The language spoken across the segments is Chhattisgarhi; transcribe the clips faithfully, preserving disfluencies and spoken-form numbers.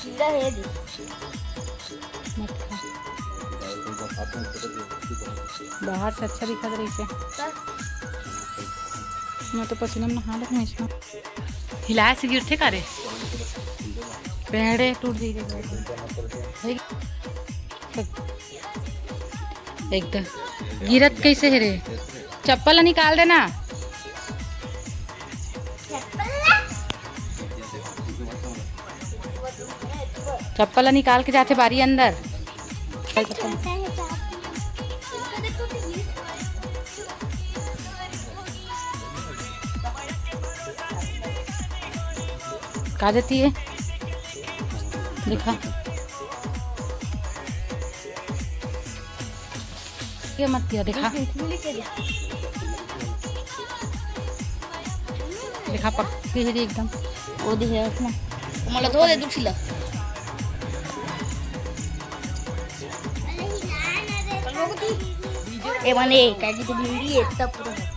कीड़ा हे दे। मत खा। बाहर से अच्छा दिखत रहिसे। मैं तो पसीना में नहा लेथंव इसमें। हिलाए से गिरथे का रे? पेड़े टूट जाई रे। एकदम गिरत कैसे हे रे? चप्पल ला निकाल देना। चप्पल ला निकाल के जाथे बारी अंदर। का जाती है? देखा। ये मत किया, देखा। देखा, पक्की है एकदम। वो दे है अपना। मला धो दे, दुखी ला। ए, मने, काहे कि तू भिंडी है, इतना पूरा है।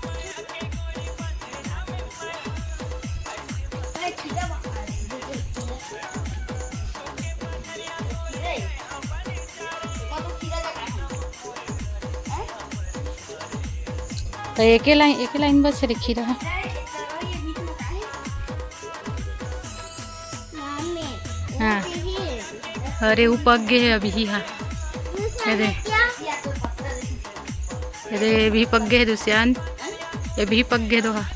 त एके लाइन, एके लाइन बस रखी रहा। हाँ। अरे, वो पक गए है अभी ही, हाँ। ये दे। ये दे, ये भी पक गए है दुसियान। ये भी पक गए दो, हाँ।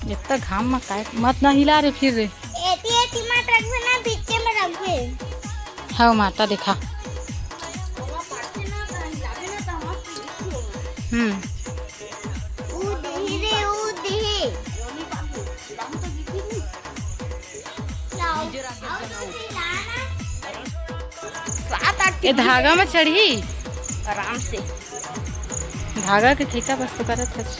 इतना घाम में काय मत ना हिला रे फिर रे। एती, एती मत रखबे ना, बीचे में रखबे। हाँ, माता देखा। हम्म। ऊ देही रे, ऊ देही। लाओ, आओ तो फिर लाना। सात आठ ये धागा में चढ़ी। आराम से। धागा के खींचा बस तो करत हस।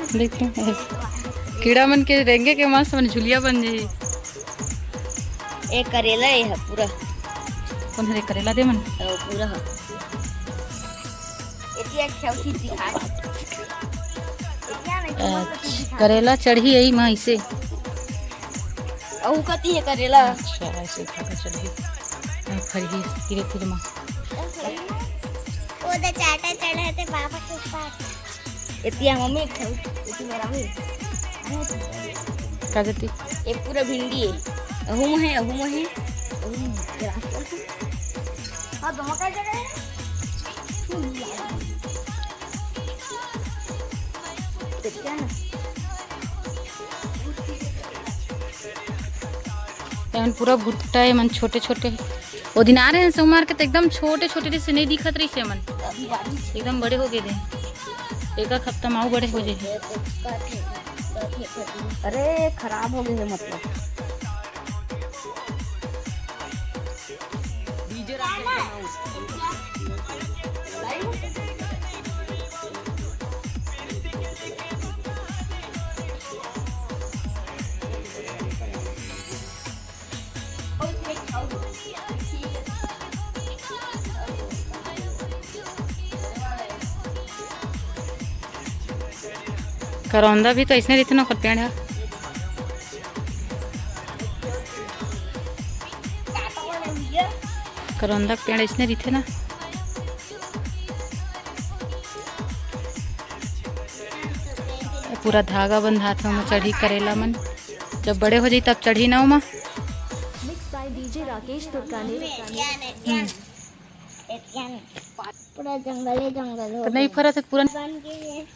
देखते हैं, कीड़ा मन के रेंगे के मस्त मन झुलिया बन जाही। ए करेला ए ह पूरा। कौन हरे करेला दे मन? ओ, पूरा ह। एती अच्छा चीज दिखा। एती आ नहीं तो मस्त चीज अच्छा, दिखा। करेला चढ़ी यही माँ इसे। अहू कती है करेला। अच्छा, ऐसे खा के चढ़ी। अब फरही धीरे धीरे माँ। वो तो चाटा चढ़ा थे बाबा के ऊपर। एतिया मम्मी खाऊ, एती मेरा मम्मी। का जती? ये पूरा भिंडी है। अहू में है, अहू में है, अहू में है। ये रास्ता है। हाँ, दोनों का जगह है। एतिया ना। एमन पूरा भुट्टा, एमन छोटे छोटे। ओ दिन आ रहे हैं सोमवार के, तो एकदम छोटे छोटे से नहीं दिखत रही से एमन, एकदम बड़े हो गए थे। एक एक हफ्ता में आऊ बड़े हो जाए। अरे, खराब हो गए हैं मतलब। करौंदा भी तो ऐसने रहिथे ना, ओकर पेड़ ह। करौंदा के पेड़ ऐसने रहिथे ना। पूरा धागा बंधात हे ओमा चढ़ी करेला मन। जब बड़े हो जाई तब चढ़ी ना ओमा। Mixed by D J Rakesh तुर्काने। हम्म। पूरा जंगल ही जंगल हो तो नहीं गया। फरत है पूरा। बन गई है।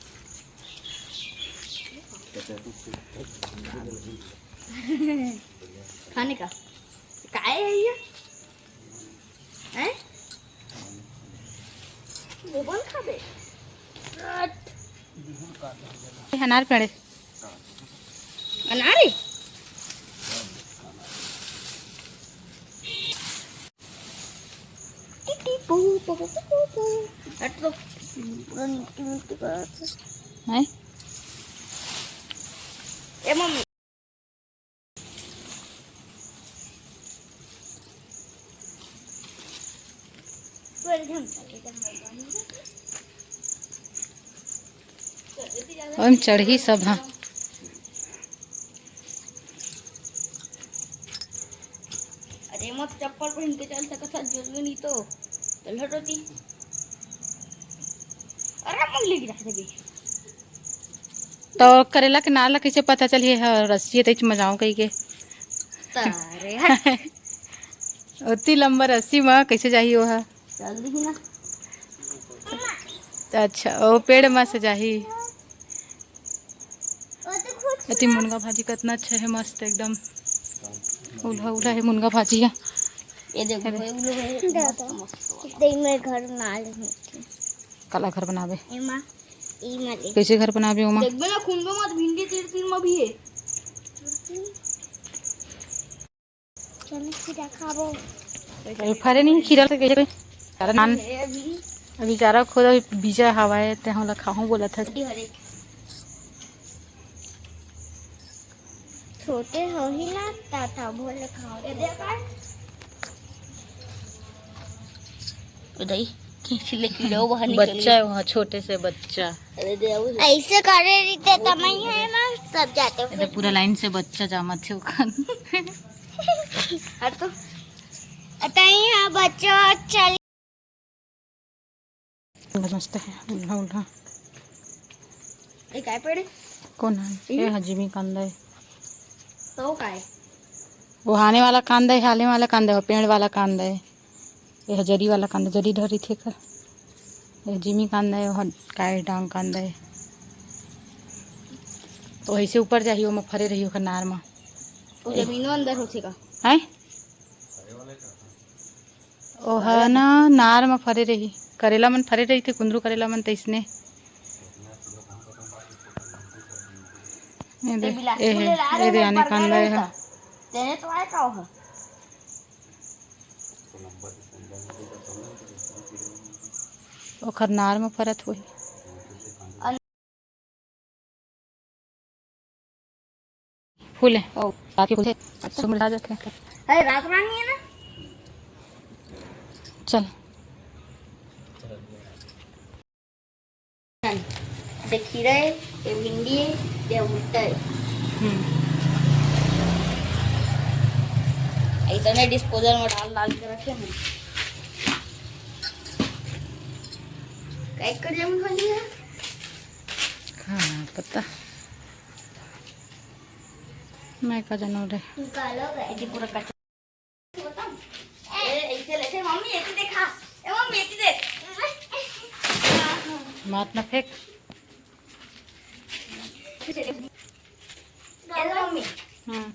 खाने का। काय है ये? हैं? वो कौन खाबे? हट। ये अनार पेड़े। अनार है? टिटी पू, पू, पू, पू, पू। हट तो। पूरा मिट्टी, मिट्टी का। हैं? ए मम्मी। ओम चढ़ही सब, हाँ। अरे, मत चप्पल पहिन के चल सकत हस, जोर में नहीं तो चल हटोती। अरे, मन ले गिरा देबे। तो करेला के नार ला कइसे पता चलही, ह, रस्सी तइच मजाओ कही के? तारे हट। ओती लंबा रस्सी म कइसे जाही ओहा? चल दिही ना। अच्छा, ओ पेड़ म से जाही। अति मुनगा भाजी कतना अच्छा हे, मस्त एकदम उल्हा उल्हा हे मुनगा भाजी ह। ये देखो, अरे। ये उल्हा है, मस्त, मस्त वाला। देख, मैं घर बना लेंगे। काला घर बनाबे? एमा, एमा ले। कइसे घर बनाबे ओमा? देखबे ना, खुंदो मत, भिंडी तीर तीर म भी है। चलो, खीरा खाबो। अरे, फरे नहीं, खीरा से कइसे? अरे नान, अभी। अभी चारा खोदा, अभी बीजा हवाए, ते हमला खाहूं बोलत हस। हरे। छोटे होही ना, ता, ता बोले खाओ। ये देख, आ। ओ दाई, कैंची ले कीड़ा बाहर निकल बच्चा गया। है वहाँ, छोटे से बच्चा। अरे दे, आओ। ऐसे करे रहिते तमई है ना, सब जाते। अरे पूरा लाइन से बच्चा जामत थे ओखन। हट तो। अतई है बच्चा चल। मस्त है, उल्हा उल्हा। ए, काय पेड़? कौन है? हम्म। ए, हजीमी कांदा है। तो काय? वो हाने वाला कांदा है, हाले वाला कांदा है, वो पेड़ वाला कांदा है। ये हजरी वाला कांदा, जरी धरी थे का? ये जिमी कांदा है, वो काय डांग कांदा है। वो ऐसे ऊपर जाही, वो म फरे रही, ओकर नार म। वो जमीनो अंदर होथे का? हैं? ओहा ना नार म फरे रही, करेला मन फरे रही थे, कुंदरू करेला मन तइसने। ए दे, ए हे, ए दे आने कांदा ए हा। तेने तो आए का ओहा? ओखर नार म फरत होही। फूल है। ओ। रात के फूल है। अच्छा। सुबह आ जाते हैं। अरे, रात रानी है ना? चल। ये खीरा है, ये भिंडी है, ये भुट्टा है। हम्म। इतने डिस्पोजल में डाल डाल के रखे हैं। काय कर जामुन खा लिया? खाना पता। मैं का जानू रे। निकालो गए। ये पूरा कच्चा। ए, ऐसे लेते, मम्मी, ये देखा। ए, मम्मी, ये देख। मात ना फेंक। ए, मम्मी। हम्म।